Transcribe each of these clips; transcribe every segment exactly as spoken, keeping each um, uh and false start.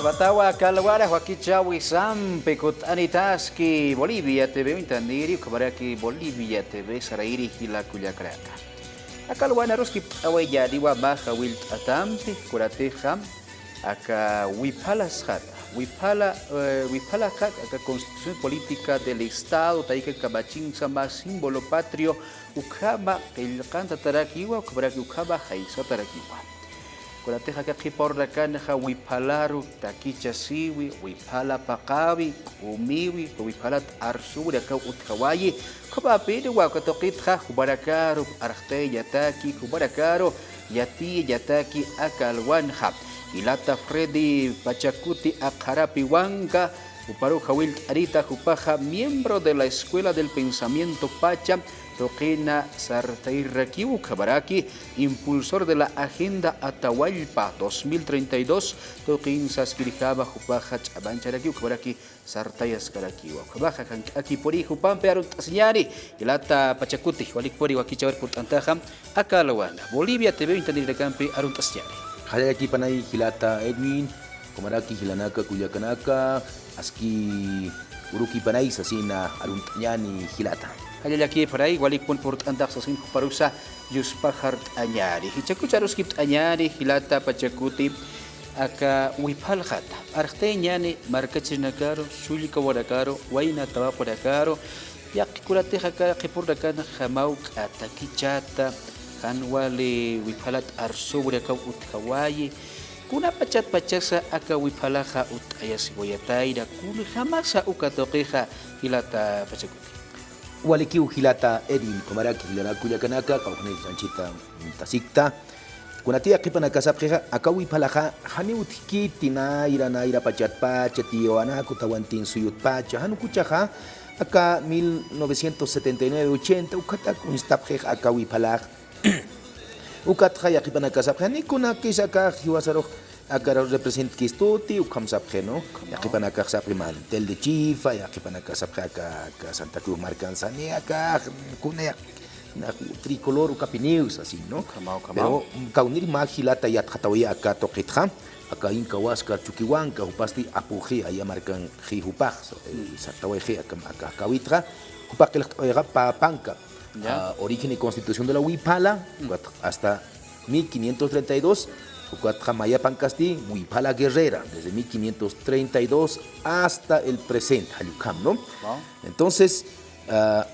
Batawa aka alwana wakichäwisampi kutt'anitaski Bolivia T V uñtaniri, ukhamaraki Bolivia T V sarayiri jila kullakanaka. Aka alwana aruskipt'awayaniwa mä jawillt'atampi, kunatixa aka wiphalasxata, wiphala, eh, wiphalakak aka Constitución Política del Estado, tayka kamachinsa mä símbolo patrio, ukhama qillqantatarakiwa, ukhamaraki ukhama jaysatarakiwa. Kunatixa aka qhipa urunakanxa wiphalaru takichasiwi, wiphala paqäwi, k'umiwi, wiphalat arsuwi, aka utjawayi, ukhamapiniwa uka tuqitxa jumanakaru arxt'ayañataki, jumanakaru yatiyañataki aka alwanxa. Jilata Freddy Pachacuti aqharapiwanka, juparu jawillt'anita, jupaxa miembro de la Escuela del Pensamiento Pacha, tuqina sartayrakiw, ukhamaraki impulsor de la Agenda Atahualpa dos mil treinta y dos, tuqin saskirjama jupaxa ch'amancharakiw, ukhamaraki sartayaskarakiwa. Ukhamaxa jank'akipuni jupampi arunt'asiñäni, jilata Pachacuti, walikpuni wakichäwir purt'antaxa aka alwana Bolivia T V uñtanirinakampi arunt'asiñäni. Jallallakipanay jilata Edwin, ukhamaraki jilanaka kullakanaka, aski urukipanay sasina arunt'añäni jilata. Jallallakipanay, walikpun purt'antax sasin juparusa yuspajart'añäni. Jichhakuch aruskipt'añäni jilata Pachacuti, aka wiphalxata arxt'ayañäni markachirinakaru, sullkawanakaru, wayna tawaqunakaru, yaqhikunatix aka qhipurunakanxa mä juk'a takichata, jan wali wiphalat arsuwi, aka utjawayi, kunapachatpachasa aka wiphalaxa utt'ayasiwayatayna, kunjamasa uka tuqixa jilata Pachacuti. Walikiw jilata Edwin, ukhamaraki jilanaka kullakanaka, qawqhanay anchhita tasikta. Kunatiya qhipanakasapxixa, aka wiphalaxa janiw utjkiti nayra, nayra pachatpacha, tiyawanaku, tawantin suyutpacha, jan ukuchaxa, aka mil novecientos setenta y nueve, ochenta, ukhatak uñstapxix aka wiphalax. Ukatxa yaqhipanakasapxi, janiw kunakis aka jiwasarux, aka representkistuti, ukham sapxi, ¿no? Yaqhipanakax sapxi mantel de chifa, yaqhipanakax sapxi aka, aka Santa Cruz markansa, ni aka, kuna yaq-, na-, tricolor ukapiniw sasin, ¿no? Ukhamaw, ukhamaw. Pero, kawnir mä jilata yatxatawayi aka tuqitxa, aka Incahuasca Chuquihuanca, jupasti apuxi, aya markanxi jupax, eh, sartawayxi aka, aka, aka kawitxa, jupax qillqt'awayixa pa-, panka. Ya. Ah, Origen y Constitución de la Wiphala, ukat hasta mil quinientos treinta y dos, ukatxa maya pankasti Wiphala Guerrera, desde mil quinientos treinta y dos hasta el presente, jall ukham, ¿no? Wow. Entonces, ah,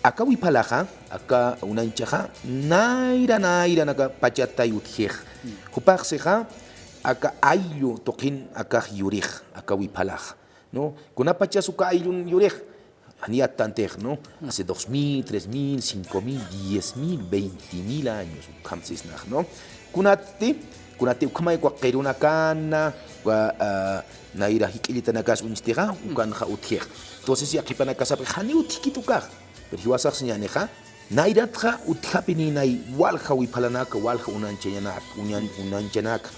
aka wiphalaxa, aka uñanchaxa, nayra, nayra, naka pachatay utjix. Jupax sixa, aka ayllu tuqin akax yurix, aka wiphalax, ¿no? Kunapachas uka ayllun yurix, jani yatantix, ¿no? Hace dos mil, tres mil, cinco mil, diez mil, veinte mil años, ukham sisnax, ¿no? Kunati, kunati ukhamay uka qirunakana, uka, ah, nayra jik'illitanakas uñstixa, ukanxa utjix. Entonces, yaqhipanakasapxi, janiw utjkit ukax. Pero jiwasax siñänixa, nayratxa utjapinïnay walja wiphalanaka, walja uñanchañanaka, uñan-, uñanchanaka.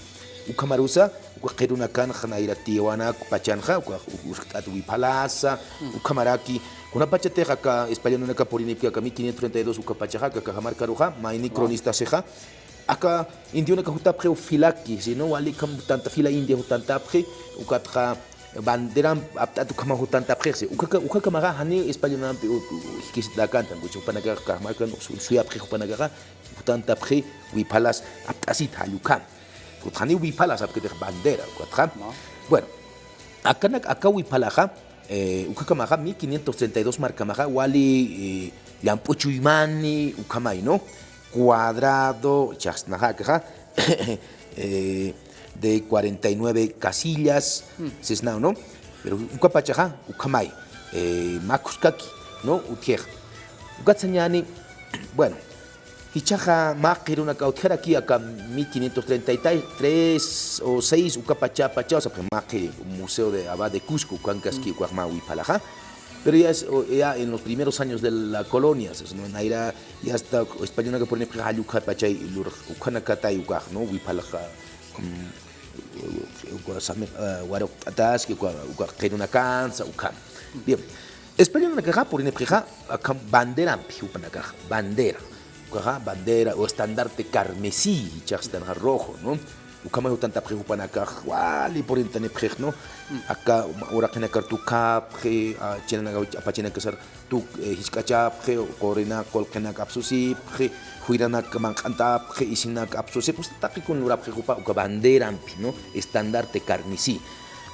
Ukhamarusa, uka qirunakanxa nayra tiyawanaku pachanxa, uka u-, uskt'at wiphalasa, ukhamaraki. Kunapachatix aka españolunaka purinipki aka mil quinientos treinta y dos uka pachaxa, aka cajamarcaruxa, mayni cronistasixa, aka indionaka jutapxiw filaki, sino wali ukham jutanta, fila india jutantapxi, ukatxa banderan apt'at ukhama jutantapxi, si. Uka, ukakamaxa jani españolunampi u-, u-, jikisitakantan, kuchi jupanakax cajamarcan su-, suyapxi jupanakaxa, jutantapxi wiphalas apt'asit jall ukham. Kutxa jani wiphalas apkitix bandera, ukatxa. No. Bueno, akanak aka wiphalaxa, eh, ukakamaxa, mil quinientos treinta y dos markamaxa, wali, eh, llamp'u chuymani ukhamay, ¿no? Cuadrado, chasnaxa akaxa, eh, de cuarenta y nueve casillas, sisnaw, ¿no? Pero uka pachaxa, ukhamay, eh, mä khuskaki, ¿no? Utjix. Ukat sañäni, bueno, jichhaxa mä qirunaka utjaraki aka mil quinientos treinta y tres o seis uka pacha, pacha, o sea, pues, mä qi-, Museo de Abad de Cusco, ukankaski, ukax mä wiphalaxa. Pero ya es, o, ya en los primeros años de la colonia, ¿no? Nayra, ya está, españolunaka purinipxi jall ukha pachay lurx, ukhanakatay ukax, ¿no? Wiphalaxa, mm, uka sami, eh, waruqt'ataski, uka, uka qirunakansa, ukham. Bien. Españolunakaxa purinipxixa, akham banderampi, jupanakax, bandera. Ukaxa, bandera o estandarte carmesí, jichhax jistanxa rojo, ¿no? Ukhamay jutantapxi jupanakax, wali purintanipxix, ¿no? Aka uraqinakar tukapxi, a, chinanaka, apachinakasar tuk, eh, jisk'achapxi, qurina, qullqinak apsusipxi, juyranak manq'antapxi, isinak apsusipxi, pues, taqi kun lurapxi jupa, uka banderampi, ¿no? Estandarte carmesí.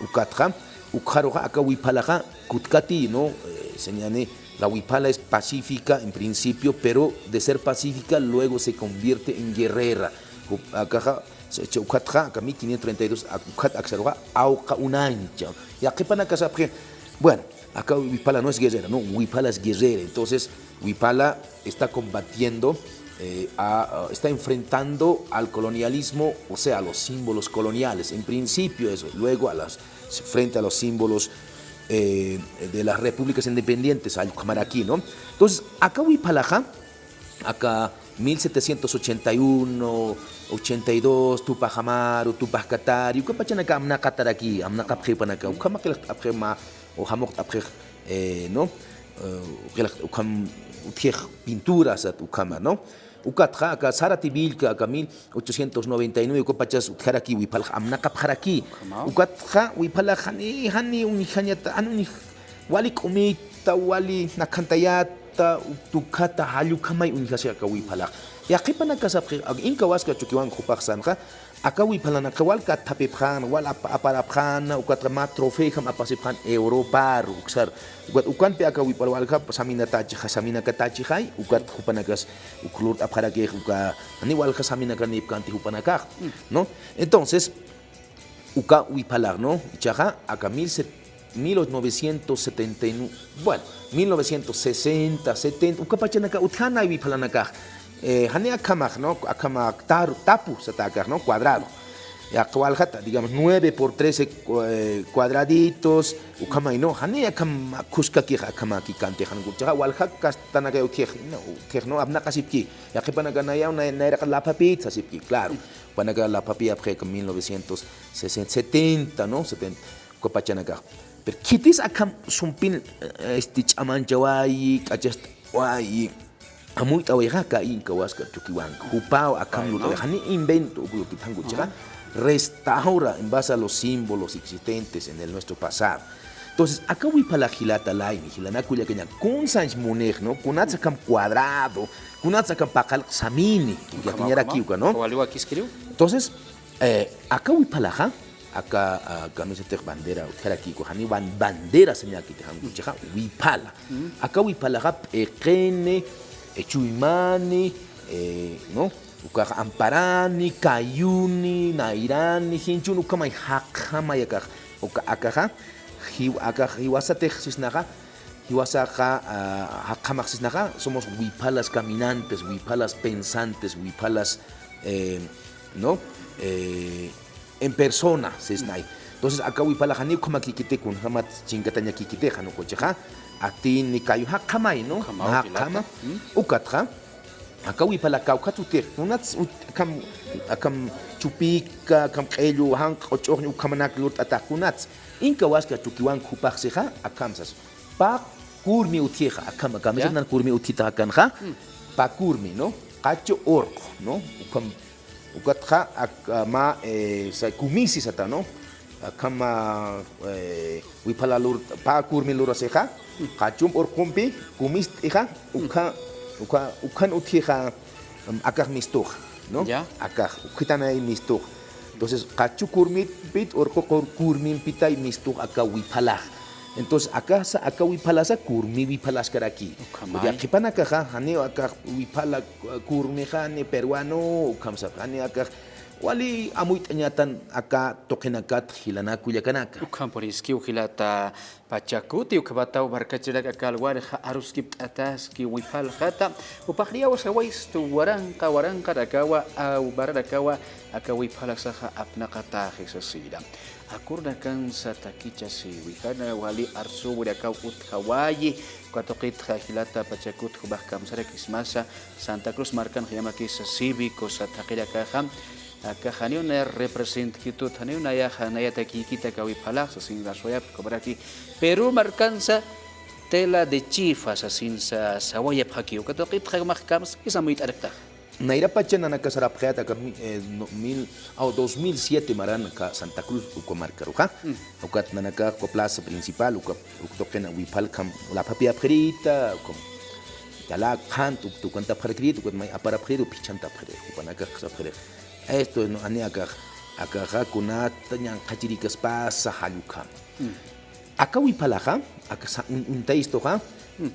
Ukatxa, ukxaruxa aka wiphalaxa kutkati, ¿no? Eh, señani, la wiphala es pacífica en principio, pero de ser pacífica luego se convierte en guerrera. Jup-, akaxa, se-, se-, ukatxa, aka mil quinientos treinta y dos, ak-, ukat aksaruxa, awqa unancha. Yaqhipanakasapxi, bueno, aka wiphala no es guerrera, ¿no? Wiphala es guerrera. Entonces, wiphala está combatiendo, eh, a, a, está enfrentando al colonialismo, o sea, a los símbolos coloniales. En principio eso, luego a las, frente a los símbolos, eh, de las repúblicas independientes, allkumaraki, ¿no? Entonces, aka wiphalaxa, aka mil setecientos ochenta y uno, ochenta y dos, Tupac Amaru, Tupac Katari, uka pachanaka amnaqataraki, amnaqapxi jupanaka, ukhama qillqt'apxi mä, o jamuqt'apxi, eh, ¿no? Eh, qillq-, ukham utjix pintura sat ukhama, ¿no? Ukatxa, aka Zárate y Villca, aka mil ochocientos noventa y nueve, uka pachas utjaraki, wiphalx amnaqapxaraki. Ukhama. Ukatxa, wiphalax jani, jani uñjañata, jani uñj-, wali k'umita, wali nakhantayata, tukhata, jall ukhamay uñjasi aka wiphalax. Yaqhipanakasapxi, ak-, Inca Huasca Chuquihuango jupax sanxa, aka wiphalanakxa wal kathapipxäna, wal ap-, aparapxäna, ukatxa mä trofeojam apasipxäna Europaru, uksar. Ukat ukanpi aka wiphala walja saminatachixa, saminakatachixay, ukat jupanakas uk lurt'apxarakix, uka, jani walja saminakanïpkänti jupanakax, ¿no? Entonces, uka wiphalax, ¿no? Jichhaxa, aka mil set-, mil novecientos setenta y nueve, bueno, mil novecientos sesenta, setenta, uka pachanaka utjänay wiphalanakax. Eh, jani akhamax, ¿no? Akhamax tar-, tapu sata akax, ¿no? Cuadrado. Yaqha waljata, digamos, nueve por trece cu-, eh, cuadraditos, ukhamay, ¿no? Jani akham khuskakix akhamaki kanti jan kuchaxa, walja castanakay utjix, ¿no? Utjix, ¿no? Apnaqasipki. Yaqhipanaka nayaw, nay-, nayraq laphapit sasipki, claro. Jupanaka laphapiyapxi aka mil novecientos sesenta, setenta, ¿no? Setenta, uka pachanakax. Pero khitis akham sumpin, eh, este, ch'amanchawayi, k'achast'awayi, amuyt'awayixa aka Inca Huasca Chuquihuango. Jupaw akham lurt'awayi, jani invento uk lurkit jan kuchaxa, restaura en base a los símbolos existentes en el nuestro pasado. Entonces, aka wiphala jilata layni, jilanak kullakaña, kun sañs munix, ¿no? Kunats akham cuadrado, kunats akham paqallq samini, yatiñaraki uka, ¿no? Entonces, eh, aka wiphalaxa, aka, ah, camiseta bandera, utjaraki uka, jani ban-, bandera sañakiti jan kuchaxa, wiphala. Aka wiphalaxa, p'iqini, eh, chuymani, eh, ¿no? Ukax amparani, kayuni, nayrani, jinchun ukhamay jaqjamay akax, uka akaxa, jiw-, akax jiwasatix sisnaxa, jiwasaxa, ah, jaqjamax sisnaxa, somos wiphalas caminantes, wiphalas pensantes, wiphalas, eh, ¿no? Eh, en persona, sisnay. Entonces, aka wiphalax jani ukhamakïkiti, kunjamat chinkatañakïkiti, jan ukuchaxa, atini kayu jaqjamay, ¿no? Jaqjama, ukatxa, aka wiphala kawkhat utjix, kunats ut-, akham, akham chupika, akham q'illu, janq', q'uch'uxñ, ukhamanak lurt'atax kunats. Inca Huasca Chuquihuango jupax sixa, akham sas. Pä kurmi utjixa, akham, akham, ya, nan kurmi utjitax akanxa, pä kurmi, ¿no? Qachu urqu, ¿no? Ukham, ukatxa, ak-, mä, eh, sa kumisi sata, ¿no? Akham, eh, wiphala lur-, pä kurmi lurasixa, qachump urqumpi kumist'ixa, ukha, ukha, ukhan utjixa, em, akax mistux, ¿no? Ya. Akax, ukhitanay mistux. Entonces, qachu kurmipit, urqu kur-, kurmimpitay mistux aka wiphalax. Entonces, akasa, aka wiphalasa, kurmi wiphalaskaraki. Ukhamay. Yaqhipanakaxa, janiw akax wiphala, eh, kurmixa, ni peruano, ukhamsa, janiw akax wali amuyt'añatan aka tuqinakat jilanaka kullakanaka. Ukhampuniskiw jilata Pachacuti, ukhamataw markachirinak aka alwarxa aruskipt'ataski wiphalxata, jupax niyaw sawayistu waranqa waranqarakawa, awmararakawa, aka wiphalaksaxa apnaqataxi sasina. Akurnakansa takichasiwi, jana wali arsuwirakaw utjawayi, uka tuqitxa jilata Pachacut jumax kamsarakismasa, Santa Cruz markan jayamakisa cívico sat jaqirakaxa, aka janiw naya representkitut, janiw nayaxa nayatakïkit aka wiphalax, sasin arsuwayapxi, ukhamaraki Perú markansa tela de chifa sasinsa sawayapxakiw, uka tuqitxa jumax kamsakis amuyt'arktax. Nayrapacha nanaka sarapxayät aka mi-, eh, no, mil, aw, dos mil siete maran aka Santa Cruz uka markaruxa. Ukat nanaka uka plaza principal, uka, uka tuqina wiphal kham, laphapiyapxirita, uka, yala qhant, uk-, tukantapxarkirita, ukat may aparapxirita, phichhantapxirita, jupanakax sapxirita. Esto es, ¿no? Jani akax, akaxa kunata ñanqhachirikaspasa jall ukham. Aka wiphalaxa, aka sa-, un-, uñtaystuxa,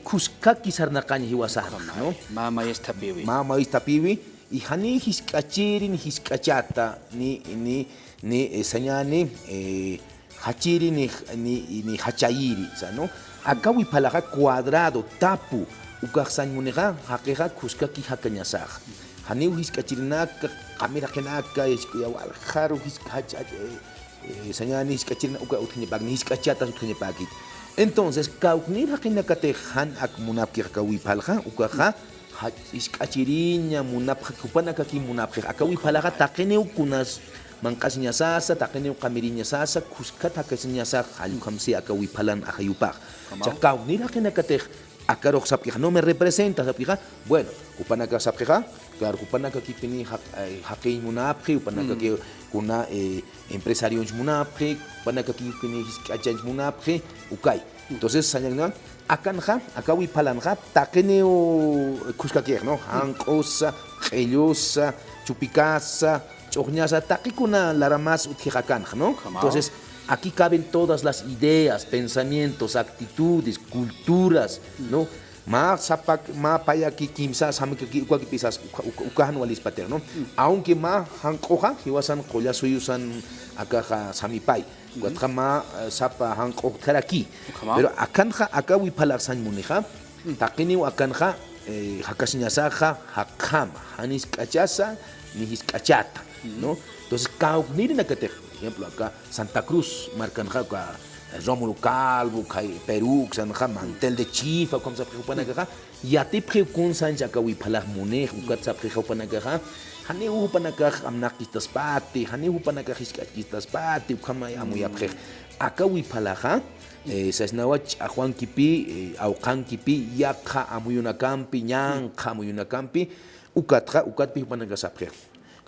khuskaki sarnaqañ jiwasax, ¿no? Mä mayisthapiwi. Mä mayisthapiwi, y jani jisk'achirin, jisk'achata, ni, ni, ni, eh, sañani, eh, jachiri, ni, ni, ni jachayiri, sa, ¿no? Aka wiphalaxa cuadrado, tapu, ukax sañ munixa, jaqixa khuskaki jakañasax. Janiw jisk'achirinaka, qamir jaqinaka, jisk'uya waljaru, jisk-, jach-, jach-, eh, eh, sañani jisk'achirina uka utjañapäkni, jisk'achatas utjañapäkit. Entonces, kawknïr jaqinakatix jan ak munapkix aka wiphalxa, ukaxa, jach jisk'achiriña munapxi, jupanakaki munapxix. Aka wiphalaxa taqiniw kunas manq'asiñasasa, taqiniw qamiriñasasa, khuskat jakasiñasax, jall ukham si aka wiphalan ajayupax. Cha kawknïr jaqinakatix, akarux sapkixa, no me representa, sapkixa, bueno, jupanakax sapkixa, claro, jupanakakipini jaq-, eh, jaqiñ munapxi, jupanakaki kuna, eh, empresarionch munapxi, jupanakakipini jisk'achanch munapxi, ukay. Entonces, sañakna, akanxa, aka wiphalanxa, taqiniw khuskakix, ¿no? Janq'usa, q'illusa, chupikasa, ch'uxñasa, taqi kuna laramas utjix akanxa, ¿no? Entonces, aquí caben todas las ideas, pensamientos, actitudes, culturas, ¿no? Mä sapak, mä payaki kimsas, samikaki, ukakipisas, uka, uka, ukaxan walispatix, ¿no? Aunque mä janq'uxa, jiwasan qulla suyusan akaxa samipay. Ukatxa mä, eh, sapa janq'u utjaraki. Pero akanxa, aka wiphalax sañ munixa, taqiniw akanxa, eh, jakasiñasaxa, jaqjama, jan jisk'achasa, ni jisk'achata, ¿no? Entonces, kawknïrinakatix, por ejemplo, aka Santa Cruz markanxa, aka, eh, Rómulo Calvo, kay Perú, uksanxa, mantel de chifa, ukham sapxi jupanakaxa, yatipxiw kun sañsa aka wiphalax munix, ukat sapxixa jupanakaxa, janiw jupanakax amnaqkistaspati, janiw jupanakax jisk'akistaspati, ukhamay amuyapxix. Aka wiphalaxa, eh, sasnawa ch'axwankipi, eh, awqhankipi, yaqha amuyunakampi, ñanqha amuyunakampi, ukatxa, ukatpi jupanakax sapxix.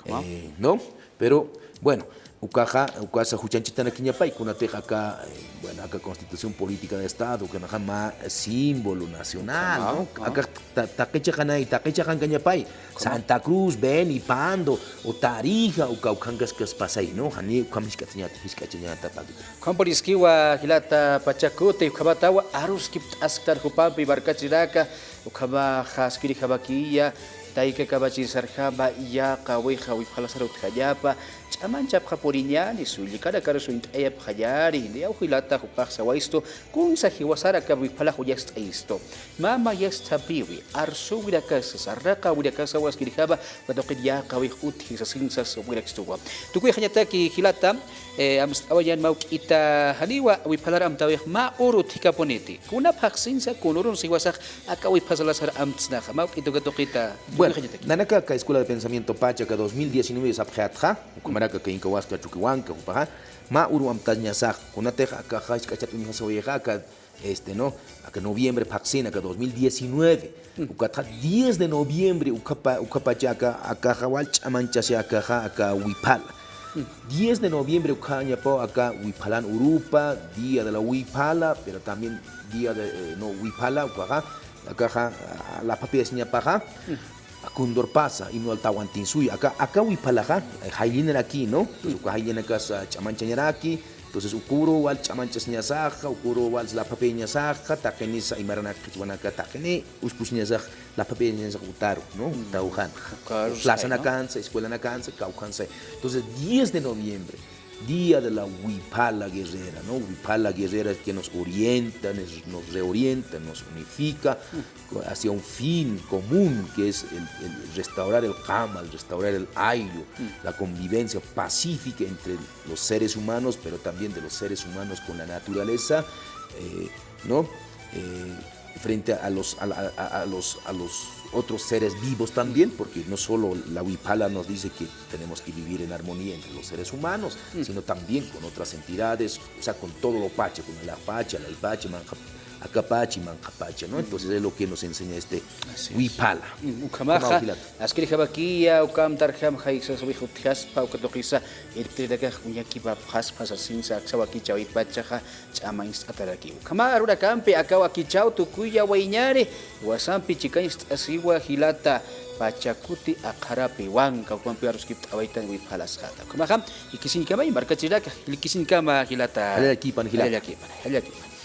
Eh, ¿no? Pero, bueno, ukaxa, ukasa juchanchitanakiñapay, kunatix aka, eh, bueno, aka Constitución Política de Estado, ukanaxa mä símbolo nacional, ¿no? Aka ta-, taqi chiqanay, taqi chiqankañapay, Santa Cruz, Beni, Pando, o Tarija, uka, ukankaskaspasay, ¿no? Jani ukham jisk'achañata, jisk'achañata, Paquito. Ukhampuniskiwa jilata Pachacuti, ukhamatawa aruskipt'asktar jupampi markachirinaka, ukhamaxa askirixamakiya, tayka kamachirisarjama, yaqha wixa wiphalasar utjañapa, ch'amanchapxapuniñäni, sullkanakar suñt'ayapxañäni, niyaw jilata jupax sawayistu, kunsa jiwasar aka wiphalax uñast'ayistu. Mä mayisthapiwi, arsuwinakasa, sarnaqawinakasa askirixama, uka tuqin yaqha wix utji sasin sasawinakstuwa. Tukuyxañataki jilata, eh, amst'awañan mä juk'ita janiwa wiphalar amtäwix mä uru utjkapuniti. Kuna phaxsinsa, kun urun siwasax aka wiphalasar amtsnaxa. Mä juk'ita uka tuqita. Bueno, nanaka aka Escuela de Pensamiento Pacha aka dos mil diecinueve sapxatxa, ukhamaraki aka Incahuasca Chuquihuanca, jupaxa, mä uru amtañasax, kunatix akaxa jisk'achat uñjasawixa, aka este, ¿no? Aka noviembre phaxsin, aka dos mil diecinueve. Ukatxa diez de noviembre, ukhapa-, ukhapacha aka, akaxa wal ch'amanchasi akaxa, aka wiphala. Diez de noviembre ukhañapaw aka wiphalan urupa, día de la wiphala, pero también día de, eh, no, wiphala, ukaxa, akaxa, ah, laphapiyasiñapaxa. Condorpasa, himno al Tawantinsuyu, aka, aka wiphalaxa, eh, jayllinaraki, ¿no? Entonces, uka jayllinakas, ah, ch'amanchañaraki, entonces, ukuru wal ch'amanchasiñasaxa, ukuru wal laphapiñasaxa, taqinisa, imaranaka, qhichwanaka, taqini, uskusiñasax, laphapiñasax utaru, ¿no? Tawjan. Plazanakansa, escuelanakansa, kawkhansa. Entonces, diez de noviembre, Día de la Wiphala Guerrera, ¿no? Wiphala Guerrera que nos orienta, nos, nos reorienta, nos unifica hacia un fin común, que es el, el restaurar el qama, el restaurar el ayllu, la convivencia pacífica entre los seres humanos, pero también de los seres humanos con la naturaleza, eh, ¿no? Eh, frente a los, a la, a, a los, a los otros seres vivos también, porque no solo la Wiphala nos dice que tenemos que vivir en armonía entre los seres humanos, sino también con otras entidades, o sea, con todo lo pacha, con el Apache, la Ipache, Manja, akapachi, manqhapacha, ¿no? Entonces es lo que nos enseña este wiphala. Ukhamaxa, askirjamakiya, ukamtarjam jayksas wixutjaspa, uka tuqisa, irptirakax uñakipapxaspa, sasinsa, aksa wakichawipachaxa, ch'amañst'ataraki. Ukhama arurakampi, aka wakichaw tukuya wayñari, wasampi chikañst'asiwa jilata, pachakuti aqharapi, wanka, ukampi aruskipt'awaytan wiphalasxata. Ukhamaxa, ikisiñkama, markachiraka, ikisiñkama jilata. Jallallakipan, jilata. Jallallakipan, jallallakipan.